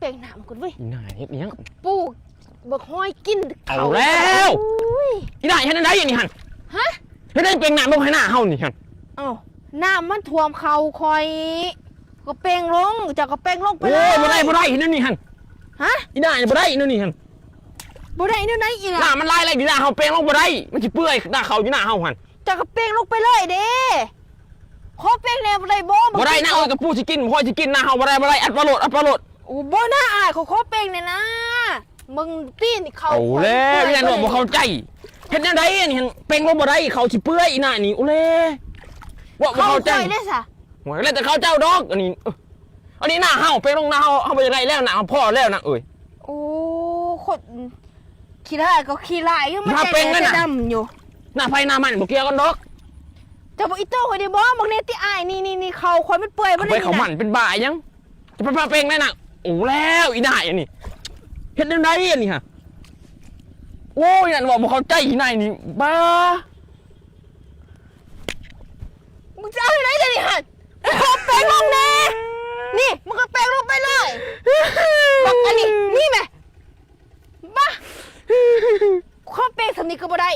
ປງນ້ຳກ່ອນເວີຍ. ອີ່ໜ້າເຮັດອີ່ຫຍັງ? ປູກບັກຫອຍກິນເຂົ້າ. ເອົາແລ້ວ. ໂອ້ຍ ອີ່ໜ້າເຮັດແນວໃດອັນນີ້ຫັ້ນ? ຮະ? ເຮັດໃດແປງນ້ຳລົງໃຫ້ໜ້າເຮົານີ້ຫັ້ນ? ເອົ້າ ນ້ຳມັນຖ້ວມເຂົ້າຂ້ອຍ ກໍແປງລົງ ເຈົ້າກໍແປງລົງໄປ. ໂອ້ຍ ເລີຍ ບໍ່ໄດ້ ບໍ່ໄດ້ ເຮັດແນວນີ້ຫັ້ນ. ຮະ? ອີ່ໜ້ານີ້ບໍ່ໄດ້ແນວນີ້ຫັ້ນ. ບໍ່ໄດ້ແນວໃດອີ່ຫຼະ? ນ້ຳມັນຫຼາຍແລ້ວ ຢູ່ໜ້າເຮົາແປງລົງບໍ່ໄດ້ ມັນຊິເປື່ອຍໜ້າເຂົ້າຢູ່ໜ້າເຮົາຫັ້ນ. ເຈົ້າກໍແປງລົງໄປເລີຍເດ້. ຂໍແປງແດ່ບໍ່ໄດ້ບໍ່? ບໍ່ໄດ້ນະ ເອີຍ ກະປູຊິກິນ ຂ້ອຍຊິກິນນະ ເຮົາບໍ່ໄດ້ ບໍ່ໄດ້ ອັດປະໂລດ ອັດປະໂລດ. ໂອ້ ບໍ່ນະ ອ້າຍ ຂໍ ຂໍແປງແດ່ນະ. ມຶງຕີນເຂົ້າ ເອົາແລ້ວ ຂ້ອຍ ນີ້ນະ ບໍ່ເຂົ້າໃຈ ເຮັດແນວໃດອັນນີ້ ແປງລົງບໍ່ໄດ້ ເຂົ້າຊິເປື່ອຍອີ່ໜ້ານີ້. ໂອ້ແລ ເວົ້າບໍ່ເຂົ້າໃຈ ເຂົ້າຂ້ອຍເດ້ຊະ. ໂອ້ຍ ແລ້ວແຕ່ເຂົາເຈົ້າດອກ ອັນນີ້ ເອີ ອັນນີ້ໜ້າເຮົາ ແປງລົງໜ້າເຮົາ ເຮົາບໍ່ຢາກໄດ້ແລ້ວ ໜ້າເຮົາພໍແລ້ວນະເອີຍ. ໂອ້ ຄົນຂີ້ຮ້າຍກໍຂີ້ຮ້າຍຢູ່ ມາແປງແລ້ວນະ ດຳຢູ່. ໜ້າໃຜໜ້າມັນບໍ່ກ່ຽວກັນດອກ. ເຈົ້າບໍ່ອີໂຕ້ຂ້ອຍໄດ້ບໍ່? ບັກນີ້ຕິອ້າຍ ນີ້ໆໆ ເຂົ້າຂ້ອຍມັນເປື່ອຍເບິດ ເອົາໄປ ແລ້ວນີ້ນະ ເຂົ້າມັນເປັນບ້າຫຍັງ? ຈະໄປມາແປງໄດ້ນະ. ໂອ້ແລ້ວ ອີ່ໜ້າອັນນີ້ ເຮັດແນວໃດອັນນີ້ຫະ? ໂອ້ຍ ນັ້ນເວົ້າບໍ່ເຂົ້າໃຈ ອີ່ໜ້ານີ້ ບ້າ. ມຶງຈະເອົາຈັ່ງໃດລະນີ້ຫັ້ນ? ຂໍແປງລົງແດ່ ນີ້ ມຶງກໍແປງລົງໄປເລີຍ ບັກອັນນີ້ ນີ້ແມະ ບ້າ. ຂໍແປງສ່ຳນີ້ກໍບໍ່ໄດ້.